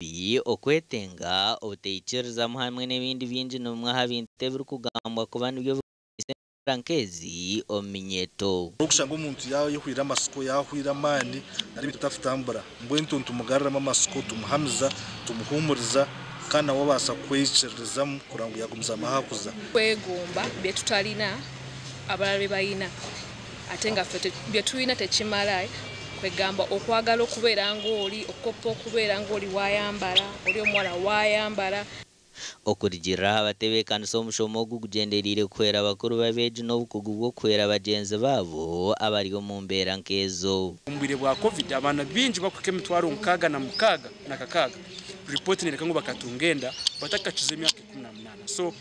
Ebi, okwetenga, obutaikirizamu hamwe n'ebindi bingi ni bimwe aha bintu ebirikugambwa kuba nibyo birikumanyisa embeera nk'ezi omu minyeeto. Orikushanga omuntu yaahwaire amatsiko, yaahwaire amaani nari ebintu bitarikutambura, mbwenu itwe nitumugaruramu amatsiko, tumuhamiza, tumuhuumuriza kandi nawe abaasa kweyikiririzamu kureba ngu yaagumizamu ahakuza. Kwegomba bye tutarina abalala bye balina ate nga ffe bye tulina tekimala kwegamba okwagala okubeera ng'oli okukopa okubeera ng'oli wayambala oli omuwala wayambala. Okurugiirira aha batebeekanisa omushomo ogu gugyendereire kuhwera bakuru b'abeegi n'obukugu bw'okuhwera bagyenzi baabo abari omu mbeera nk'ezo. Omu bwire bwa Covid abaana baingi bakuhika emitwaro 66 ripooti neyoreka ngu bakatunga enda batakakize emyaka 18 so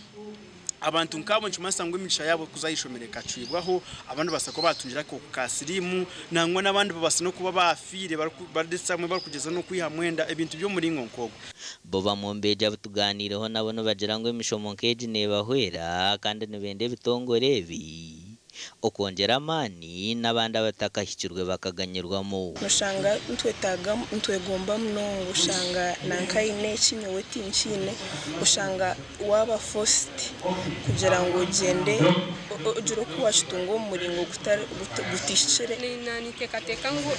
abantu nkaabo nikimanyisa ngu emigisha yaabo kuza ah'eishomero ekacwibwaho abandi babaasa kuba batungire akakooko ka siriimu nangwa n'abandi babaasa n'okuba baafiire bamwe barikugyeza n'okwihamu enda ebintu by'omuringo nk'ogwo. Bo bamwe omu beegi abu tugaaniireho nabo nibagira ngu emishomo nk'egi neebahwera kandi nibenda ebitongore ebi okwongyera amaani n'abandi abatakahikirwe bakaganyirwamu. Noshanga nitwetaaga nitwegomba munonga oshanga nanka aine eki nyowe tinkiine oshanga waaba forced kugira ngu ogyende ogire oku wakitunga omu muringo gutahikire. Ninteekateeka ngu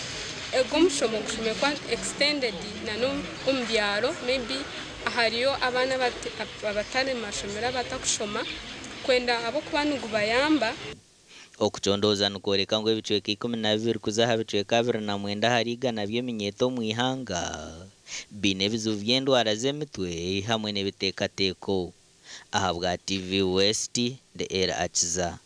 ogu omushomo gushemereire kuba extended n'omu byaro maybe hariyo abaana abatari mu mashomero abatakushoma kwenda ahabw'okuba nigubayamba. Okucondooza nikworeka ngu ebicweka 12 kuza aha bicweka 29 ahari igana by'eminyeeto omu ihanga biine ebizibu by'endwara z'emitwe hamwe n'ebiteekateeko. Ahabwa TV West, ndi Ella Akiza.